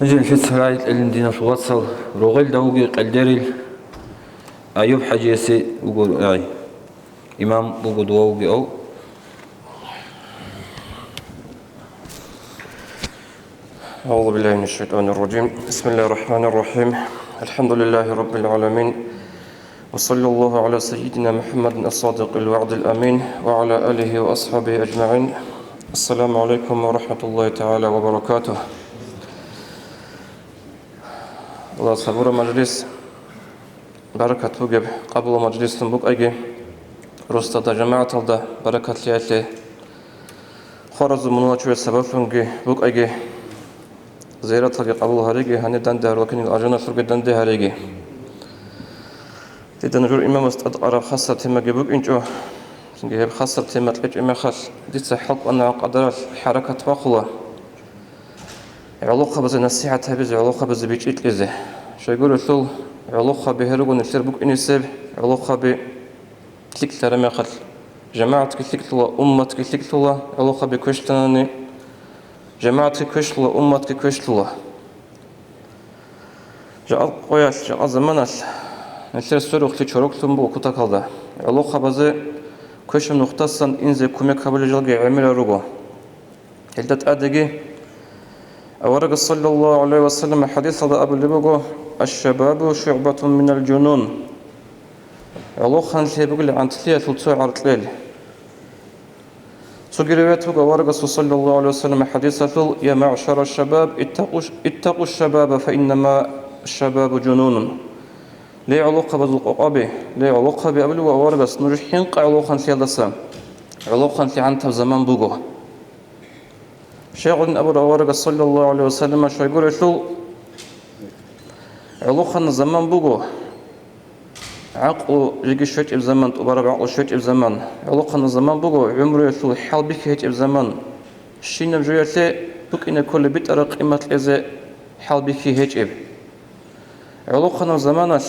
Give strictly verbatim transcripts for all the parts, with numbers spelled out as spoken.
Нилъеца рагӀи кьелин, диналъул вацал, рогъелда вугев къелдерил Аюб хӀажиясе вуго рагӀи. Имам буго дова вугев. أعوذ بالله من الشيطان الرجيم. بسم الله الرحمن الرحيم. الحمد لله رب العالمين. وصلى الله على سيدنا محمد الصادق الوعد الأمين وعلى آله وأصحابه أجمعين. السلام عليكم ورحمة الله تعالى وبركاته. Аллагьас гьабураб мажлис баракат бугеб, къабулаб мажлислъун букӀаги, росдада жамагӀаталда баракатлъиялъе, хваразул мунагьал чуял сабаблъунги букӀаги, зияраталги къабул гьариги, гьанир данде гьарулел кинил алжаналъурги данде гьариги. Дида нужер имамас тӀадкъараб хасаб темаги букӀинчӀо, цинги гьеб хасаб тема кьечӀеб мехалъ, дица хӀалкӀванагӀан къадаралъ хӀаракат бахъула гӀолохъабазе насихӀат гьабизе, гӀолохъабазе бичӀчӀи кьезе. Щайгурелъул, гӀолохъаби гьел руго нилъер букӀинисеб, гӀолохъаби лъикӀлъараб мехалъ, жамагӀатги лъикӀлъула, умматги лъикӀлъула, гӀолохъаби квешлъанани, жамагӀатги квешлъула, умматги квешлъула. Жакъа къоялъ, жакъа заманалъ нилъер сверухълъи чороклъун буго кутакалда. ГӀолохъабазе квешаб нухдасан инзе кумек гьабулел жалги гӀемерал руго. Гьелда тӀадеги аварагас, саллаллагьу гӀалайгьи ва саллам, хӀадисалда абулеб буго: «Аш-шабабу шугӀбатун минал жунун». ГӀолохъанлъи бугила гӀантлъиялъул цо гӀаркьел. Цоги риваят буго аварагасул, саллаллагьу гӀалайгьи ва саллам, хӀадисалъул: «Я маъшара шабаб, иттакъу, иттакъу шабаба, фа иннама шабабу жунунун». Ле, гӀолохъабазул къокъаби, ле, гӀолохъаби абулев аварагас, нуж хӀинкъа гӀолохъанлъиялдаса, гӀолохъанлъи гӀантаб заман буго. Щай гьедин абураб аварагас, саллаллагьу гӀалайгьи ва саллам, щайгурелъул, гӀолохъанаб заман буго, гӀакълу жеги щвечӀеб заман, тӀубараб гӀакълу щвечӀеб заман. ГӀолохъанаб заман буго, гӀумруялъул хӀалбихьи гьечӀеб заман. Щинаб жоялъе букӀине кколеб битӀараб къимат кьезе хӀалбихьи гьечӀеб. ГӀолохъанаб заманалъ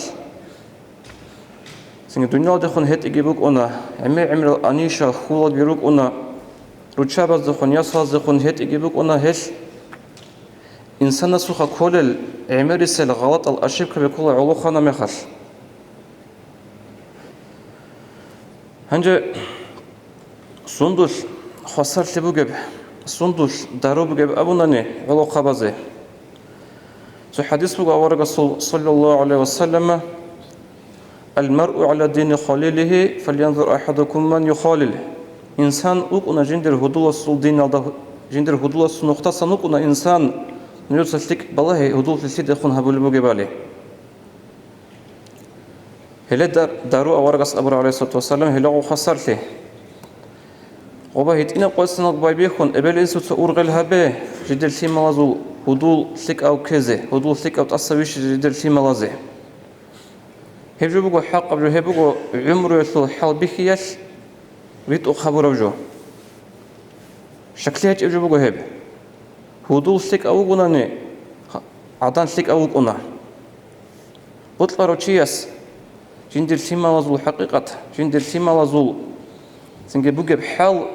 цинги дуниялдехун гьетӀиги букӀуна, гӀемер-гӀемерал аниша, хьулаги рукӀуна, руччабаздехун, ясалаздехун гьетӀиги букӀуна гьелъ. Инсанасухъа кколел гӀемерисел гъалатӀал, ошибкаби ккола гӀолохъанаб мехалъ. Гьанже сундулъ хвасарлъи бугеб, сундулъ дару бугеб абунани гӀолохъабазе. Цо хӀадис буго аварагасул, саллаллагьу гӀалайгьи ва саллама: «Ал-маръу гӀала дини халилихи, фалянзур ахӀадукум ман юхалил». Инсан вукӀуна жиндир гьудуласул диналда, жиндир гьудуласул нухдасан вукӀуна инсан, нужеца лъикӀ балагье, гьудуллъи лъидехун гьабулеб бугебали. Гьеле дар-, дару аварагас абура, гӀалайгьиссалату вассалам, гьелаго хвасарлъи. Къоба гьитӀинаб къоясаналъ байбихьун, эбел-инсуца ургъел гьабе, жидер лъималазул гьудул лъикӀав ккезе, гьудул лъикӀав тӀаса вищизе жидер лъималазе. Гьеб жо буго хӀакъаб жо, гьеб буго гӀумруялъул хӀалбихьиялъ ритӀухъ гьабураб жо. Щаклъи гьечӀеб жо буго гьеб. Гьудул лъикӀав вугонани, гӀадан лъикӀав вукӀуна. Бокьарав чияс жиндир лъималазул хӀакъикъат, жиндир лъималазул цинги бугеб хӀал,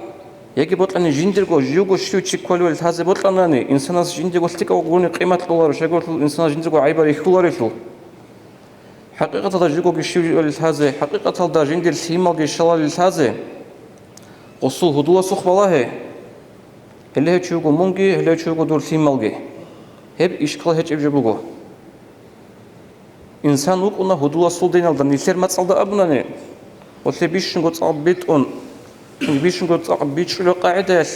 яги бокьани жиндирго, живго щив чи кколевали лъазе бокьанани, инсанас жиндирго лъикӀав гурони къимат кьоларо, щайгурелъул инсанас жиндирго гӀайбал рихьуларелъул. ХӀакъикъаталда живгоги щив живали лъазе, хӀакъикъаталда жиндир лъималги щалали лъазе, гъусул гьудуласухъ балагье. Гьеле гьев чи вуго мунги, гьеле гьев чи вуго дур лъималги. Гьеб ишкал гьечӀеб жо буго. Инсан вукӀуна гьудуласул диналда, нилъер мацӀалда абунани, гъолъе бищунго цӀакъ битӀун, бищунго цӀакъ бичӀчӀулеб къагӀидаялъ,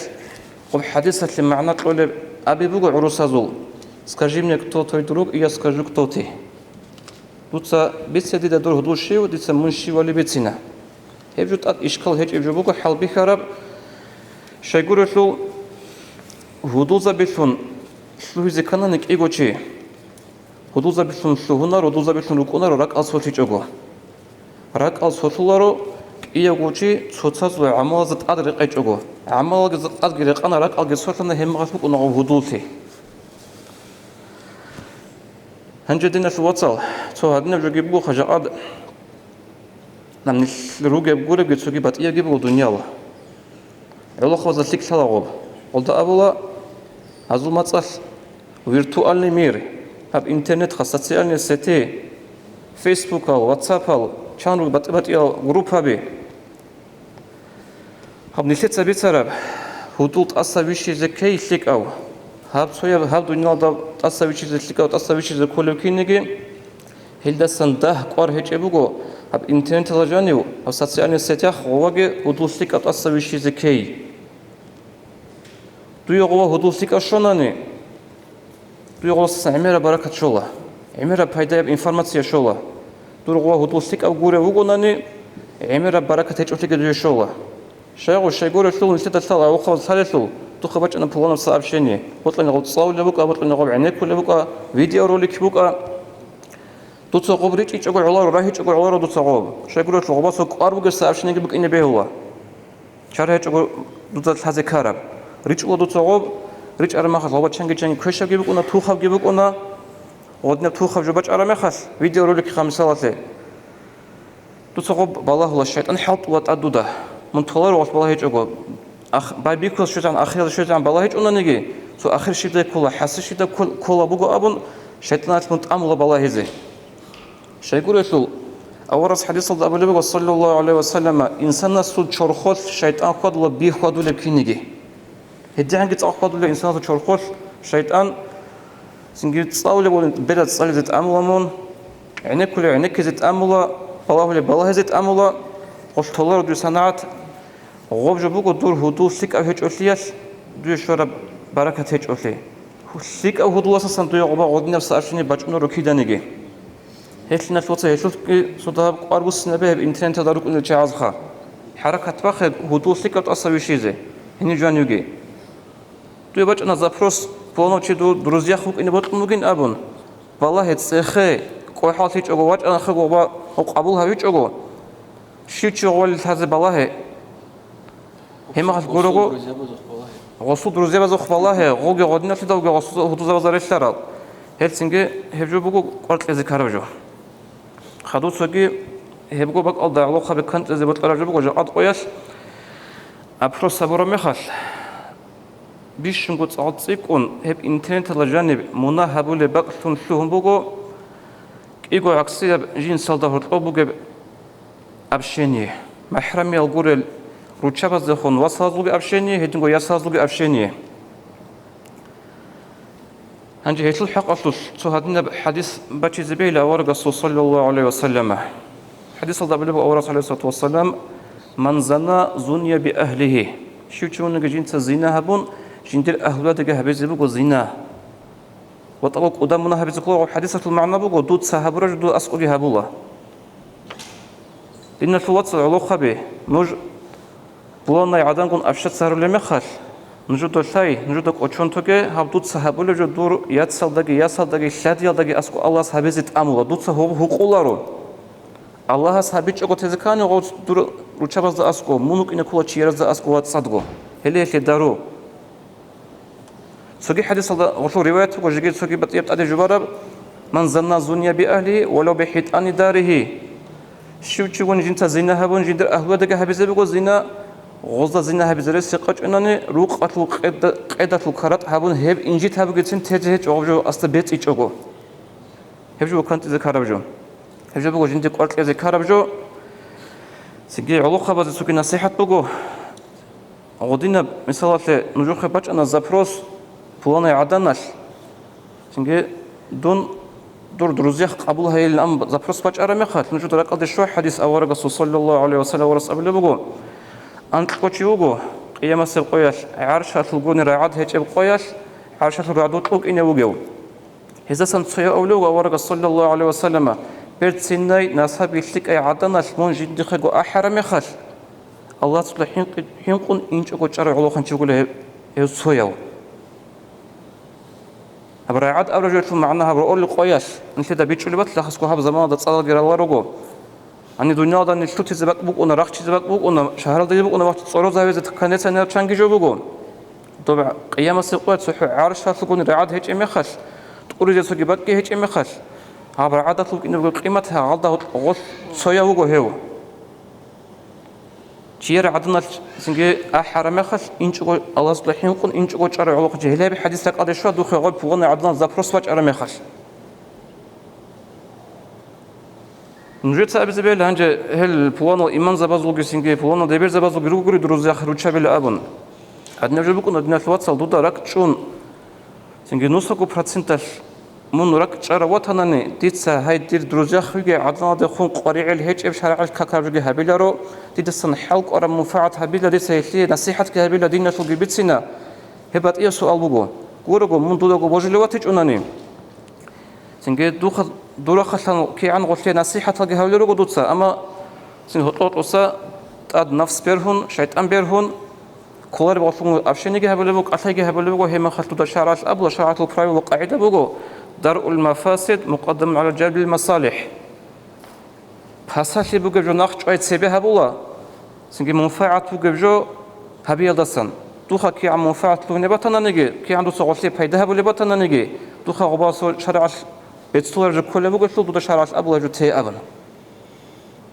гъоб хӀадисалъе магӀна кьолеб аби буго гӀурусазул: «Скажи мне, кто твой друг, и я скажу, кто ты». Дуца бице дида дур гьудул щив, дица мун щивали бицина. Гьеб жо тӀад ишкал гьечӀеб жо буго хӀалбихьараб, щайгурелъул гьудулзабилъун лъугьизе кканани кӀиго чи. Гьудулзабилъун лъугьунаро, гьудулзабилъун рукӀунаро ракӀал солъичӀого. РакӀал солъуларо кӀиявго чи цоцазул гӀамалазда тӀад рекъечӀого. ГӀамалалги тӀадги рекъана, ракӀалги солъана, гьеб мехалъ букӀуна гъоб гьудуллъи. Гьанже, диналъул вацал, цо гьадинаб жоги буго хъажакъад, нам нилъ ругеб гуребги цоги батӀиябги буго дуниял. ГӀолохъабазда лъикӀ лъала гъоб. Гъолда абула, гьазул мацӀалъ Виртуальный мир, гьаб интернетха, социальные сети, фейсбукал, ватсапал, чан руго батӀи-батӀиял группаби. Гьаб нилъеца бицараб, гьудул тӀаса вищизе ккей лъикӀав. Гьаб цояб, гьаб дуниялда тӀаса вищизе лъикӀав, тӀаса вищизе кколев кинниги, гьелдасан дагь кӀвар гьечӀеб буго, гьаб интернетала жанив, гьаб социальный сетях гъоваги гьудул лъикӀав тӀаса вищизе ккей. Дуе гъова гьудул лъикӀав щонани, дуе гъолъасан гӀемераб баракат щола, гӀемераб пайдаяб информация щола. Дур гъова гьудул лъикӀав гурев вугонани, гӀемераб баракат гьечӀолъиги дуе щола. Щайгу, щайгурелъул нилъеда лъала, авухъабаз лъалелъул, духъа бачӀана пуланаб сообщение, бокьани гъоб цӀалулеб букӀа, бокьани гъоб гӀенеккулеб букӀа, видеоролик букӀа. Дуца гъоб ричӀичӀого гӀоларо, рагьичӀого гӀоларо дуца гъоб. Щайгурелъул гъобасул кӀвар бугеб сообщениеги букӀине бегьула. Чара гьечӀого дуда лъазе ккараб. РичӀула дуца гъоб, ричӀараб мехалъ гъоба чанги-чанги квешабги букӀуна, тухабги букӀуна. Гъодинаб тухаб жо бачӀараб мехалъ, видеороликха мисалалъе. Дуца гъоб балагьула, шайтӀан хӀалтӀула тӀад дуда. Мун толаро гъолъ балагьичӀого, ах-, байбихьулъ щвезегӀан, ахиралда щвезегӀан балагьичӀунаниги, цо ахир щибдай ккола, хӀасил щибдай ккол-, ккола буго абун, шайтӀаналъ мун тӀамула балагьизе. Щайгурелъул, аварагас хӀадисалда абулеб буго, саллаллагьу гӀалайгьи ва саллама, инсанасул чорхолъ шайтӀан хьвадула би хьвадулеб кинниги. ГьедигӀанги цӀакъ хьвадула инсанасул чорхолъ шайтӀан, цинги цӀалулеб бугеб бер цӀализе тӀамула мун, гӀенеккулеб гӀенеккизе тӀамула, балагьулеб балагьизе тӀамула, гъолъ толаро дуе санагӀат, гъоб жо буго дур гьудул лъикӀав гьечӀолъиялъ дуе щвараб баракат гьечӀолъи. ЛъикӀав гьудуласасан дуе гъоба гъодинаб сообщение бачӀунаро киданиги. Гьелъиналъуца гьелъулги цо дагьаб кӀвар буссинабе гьеб интернеталда рукӀунел чагӀазха. ХӀаракат бахъе гьудул лъикӀав тӀаса вищизе, гьениб жанивги. Дуе бачӀана запрос, пуланав чи дур друзьях вукӀине бокьун вугин абун, балагье, цӀехе, кӀвахӀаллъичӀого вачӀанахъего ва къабул гьавичӀого, щив чи гъолел лъазе балагье. Гьеб мехалъ гурого, гъосул друзьябазухъ балагье, гъоги гъодиналъидалги гъосул гьудузабазда релълъарал. Гьелцинги гьеб жо буго кӀвар кьезе ккараб жо. Хадуцаги гьебго бакӀалда гӀолохъаби кантӀизе бокьараб жо буго жакъа къоялъ. Опрос гьабураб мехалъ, бищунго цӀакъ цӀикӀкӀун гьеб интернеталда жаниб мунагь гьабулеб бакӀлъун лъугьун буго, кӀиго гӀаксияб жинсалда гьоркьоб бугеб общение, махӀрамиял гурел руччабаздехун васазулги общение, гьединго ясазулги общение. Гьанже гьелъул хӀакъалъулъ цо гьадинаб хӀадис бачизе бегьила аварагасул, саллаллагьу гӀалайгьи ва саллама. ХӀадисалда абулеб аварагас, гӀалайгьиссалату вассалам: «Ман зана, зуния би агьлигьи». Щив чи вуниги жинца зина гьабун, жиндир агьлуладеги гьабизе буго зина. Ва тӀаба кӀуда мунагь гьабизе ккола. ХӀадисалъул магӀна буго: дуца гьабураб жо дуда аскӀоги гьабула. Диналъул вацал, гӀолохъаби, нуж пуланай гӀадангун общаться гьарулеб мехалъ, нужеда лъай, нужеда кӀочон тоге, гьаб дуца гьабулеб жо дур яцалдаги, ясалдаги, лъадиялдаги аскӀов Аллагьас гьабизе тӀамула, дуца гьоб гьукъуларо. Аллагьас гьабичӀого тезе ккани гъов дур руччабазда аскӀов, мун вукӀине ккола чияразда аскӀов ва цӀадго. Гьеле-гьелъе дару. Цоги хӀадисалда гъолъул риваят буго, жеги цоги батӀияб тӀаде жубараб: «Ман зана, зуния би агьлигьи, валав би хӀитӀани даригьи». Щив чи вуни жинца зина гьабун, жиндир агьлуладеги гьабизе буго зина, гъозда зина гьабизе рес гьекъечӀонани, рукъалъул къеда-, къедалъул каратӀ гьабун, гьеб инжит гьабугецин тезе гьечӀо гъоб жо аста бецӀичӀого. Гьеб жо буго кантӀизе ккараб жо. Гьеб жо буго жинде кӀвар кьезе ккараб жо. Цинги гӀолохъабазе цоги насихӀат буго. Гъодинаб, мисалалъе, нужухъе бачӀана запрос пуланай гӀаданалъ, цинги дун дур друзьях къабул гьайилин, амма запрос бачӀараб мехалъ, нужеда ракӀалде щвай хӀадис аварагасул, саллаллагьу гӀалайгьи ва саллам, аварагас абулеб буго: анкьго чи вуго, къиямасеб къоялъ, гӀаршалъул гуни рагӀад гьечӀеб къоялъ, гӀаршалъул рагӀдул кьукӀине вугев. Гьездасан цояв абулеб буго аварагас, саллаллагьу гӀалайгьи ва саллама: «Берцинай, насаби лъикӀай гӀаданалъ мун жиндихъего ахӀараб мехалъ, Аллагьасукьа хӀинкъи-, хӀинкъун инчӀого чӀарав гӀолохъанчи вугила гьев, гьев цояв». Гьаб рагӀад абураб жоялъул магӀна гьаб рорли къоялъ, нилъеда бичӀчӀулеб батила, хасго гьаб заманалда цӀалалги раларуго. Гьаниб дуниялда нилъ лъутизе бакӀ букӀуна, рахчизе бакӀ букӀуна, шагьаралда букӀуна вахт цӀорозавизе, канецанила чанги жо буго. Доб къиямасеб къоялъ цохӀо гӀаршалъулгун рагӀад гьечӀеб мехалъ, тӀуризе цоги бакӀги гьечӀеб мехалъ, гьаб рагӀадалъул букӀине буго къимат гьагъалда гъолъ цояв вуго гьев. Чияр гӀаданалъ цинги ахӀараб мехалъ, инчӀого Аллагьасда хӀинкъун, инчӀого чӀарав гӀолохъанчи. Гьеле гьаб хӀадис ракӀалде щвала, духе гъоб пуланай гӀаданалъ запрос бачӀараб мехалъ. Нужеца абизе бегьила гьанже, гьел пуланал имамзабазулги цинги пуланал дебирзабазулги ругогури друзьяхъ руччабила абун. Гьадинаб жо букӀуна, диналъ вацал, дуда ракӀ чӀун, цинги нусаго проценталъ мун ракӀ чӀарав ватанани, дица гьай дир друзьяхъ вугев гӀаданалдехун къваригӀел гьечӀеб шаргӀалъ какараб жоги гьабиларо, дидасан хӀалкӀвараб мунфагӀат гьабила, дица гьелъие насихӀатги гьабила, диналъулги бицина. Гьеб батӀияб суал буго. Гурого, мун дудаго божилев ватичӀунани, цинги духа-, дурахъалъан кигӀан гъолъие насихӀаталги гьавулел руго дуца, амма цин гьоркьо-гьоркьоса тӀад нафс бергьун, шайтӀан бергьун, кколареб гъолъун общениеги гьабулеб буго, кӀалъайги гьабулеб буго, гьеб мехалъ дуда шаргӀалъ абула, шаргӀалъул правило, къагӀида буго: даръул мафасид мукъаддамун гӀала жалбил масалихӀ. Пасалъи бугеб жо нахъ чӀвай цебе гьабула, цинги мунфагӀат бугеб жо гьабиялдасан. Духа кигӀан мунфагӀат лъугьине батананиги, кигӀан дуца гъолъие пайда гьабулеб батананиги, духа гъобасо шаргӀалъ беццулареб жо кколеб бугелъул, дуда шаргӀалъ абула жо те абун.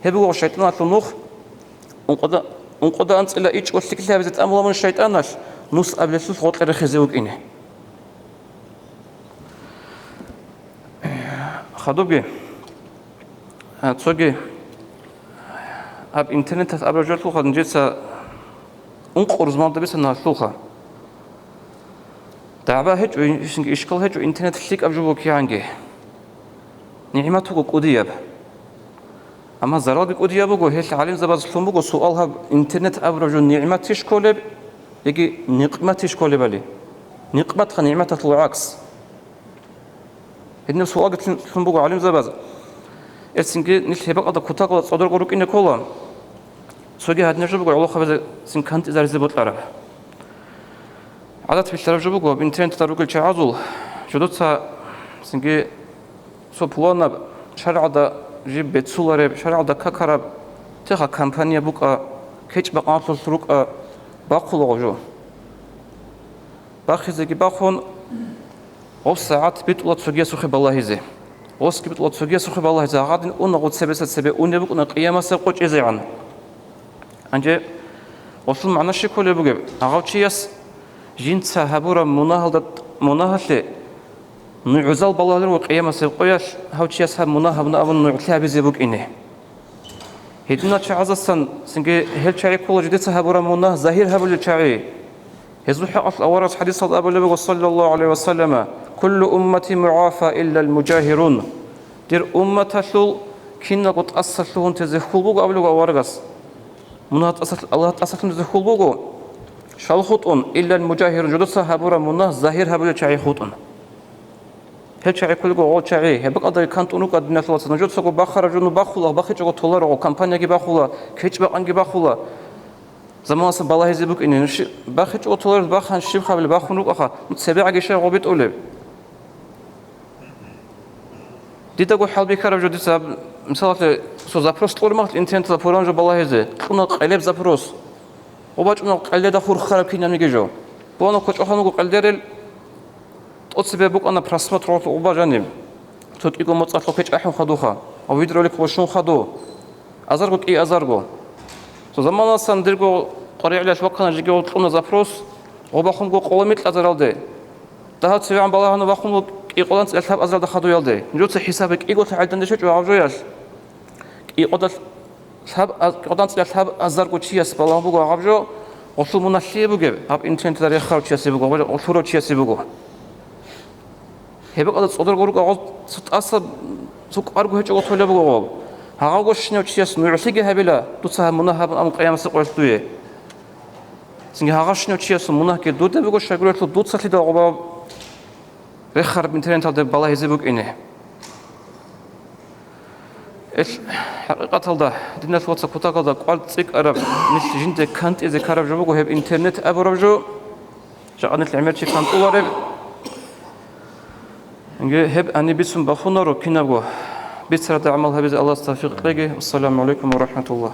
Гьеб буго шайтӀаналъул нух, ункъода, ункъода анцӀила ичӀго лъикӀлъи гьабизе тӀамула мун шайтӀаналъ, нус абилелъулъ гъоркье рехизе вукӀине. Хадубги, а, цоги, гьаб интернеталъ абураб жолъулха, нижеца ункъо рузмалда бицана гьалъулха. ДагӀба гьечӀо, ишинги ишкал гьечӀо, интернет лъикӀаб жо буго кигӀанги. НигӀмат буго кӀудияб. Амма заралги кӀудияб буго, гьелъ гӀалимзабаз лъун буго суал гьаб: интернет абураб жо нигӀматищ кколеб, яги никъматищ кколебали? Никъматха нигӀматалъул гӀакс. Гьединаб суалги лъун буго гӀалимзабаз. Гьелъинги нилъ гьеб бакӀалда кутакалда цӀодорго рукӀине ккола. Цоги гьадинаб жо буго гӀолохъабазе цин кантӀизаризе бокьараб. ГӀадат бихьараб жо буго, интернеталда ругел чагӀазул жодоца цинги цо пуланаб шаргӀалда жиб беццулареб, шаргӀалда какараб, теха компания букӀа, кечӀ-бакъаналъулъ рукӀа, бахъулаго жо. Бахизеги бахун, гъоб сагӀат битӀула цогиясухъе балагьизе. Гъосги битӀула цогиясухъе балагьизе, гьагъадин уна гъоб цебеса цебе унеб букӀуна къиямасеб къо чӀезегӀан. Гьанже гъолъул магӀна щиб кколеб бугеб? Гьагъав чияс жинца гьабураб мунагьалда, мунагьалъе нугӀзал балагьулел руго къиямасеб къоялъ, гьав чияс гьаб мунагь гьабуна абун нугӀлъи гьабизе букӀине. Гьединал чагӀаздасан цинги гьел чагӀи ккола жидеца гьабураб мунагь загьир гьабулел чагӀи. Гьезул хӀакъалъулъ аварагас хӀадисалда абулеб буго, саллаллагьу гӀалайгьи ва саллама: «Куллу уммати мугӀафа, иллал мужагьирун». Дир умматалъул киналго тӀасалъугьун тезе хьул буго абулеб буго аварагас. Мунагь тӀасалъ-, Аллагь тӀасалъугьун тезе хьул буго. Щал хутӀун? Иллал мужагьирун, жодоца гьабураб мунагь загьир гьабулел чагӀи хутӀун. Гьел чагӀи кколего гъол чагӀи, гьеб бакӀалдаги кантӀун рукӀа, диналъул вацал, нужецаго бахараб жо бахула, бахичӀого толаро, компанияги бахула, кечӀ-бакъанги бахула. Заманасан балагьизе букӀине, ну, щи-, бахичӀого толареб бахъан щиб хабилеб бахун рукӀаха, ну, цебегӀаги щай гъобитӀулеб? Дидаго хӀалбихьараб жо дица, мисалалъе, цо запрос кьураб мехалъ интернеталда пуран жо балагьизе, кьуна къелеб запрос. ГъобачӀуна къеледа хурхараб кинабниги жо. Буана кочӀохъан вуго къелдерел, тӀоцебе букӀана просмотр гъорлъ гъоба жаниб. Цо кӀиго моцӀалъ кечӀ ахӀун хадуха, ва видеоролик бошун хаду. Азарго кӀиазарго. Цо заманасан дирго къваригӀелалъ ваккана жеги гъол кьуна запрос, гъобахунго къоло микьазаралде. Дагьав цевегӀан балагьана вахун вуго кӀикъоялда анцӀила лъабазаралда хадуялде. Нужеца хӀисабе кӀиголъа гӀайдандеш гьечӀо гьав жоялъ. КӀикъоялда лъаб-, кӀикъоялда анцӀила лъабазарго чияс балагьун буго гьаб жо, гъолъул мунагь лъие бугеб, гьаб интернеталда рехарав чиясе буго, гъолъул хурав чиясе буго. Гьеб бакӀалда цӀодорго рукӀа гъол цо тӀаса, цо кӀварго гьечӀого толеб буго гъоб. Гьагъавго щинав чияс нугӀлъиги гьабила, дуца гьаб мунагь гьабун абун къиямасеб къоялъ дуе. Цинги гьагъав щинав чиясул мунагьги дуде буго, щайгурелъул дуцалъидал гъобав рехараб интернеталде балагьизе букӀине. Ил, хӀакъикъаталда, диналъ вацал, кутакалда кӀвар цӀикӀкӀараб, нилъ жинде кантӀизе ккараб жо буго гьеб интернет абураб жо. Жакъа нилъ гӀемер чи кантӀулареб. Гьеб гьаниб бицун бахунаро кинабго. Бицаралда гӀамал гьабизе Аллагьас тавфикъ кьеги. Ассаламу гӀалайкум ва рахӀматуллагь.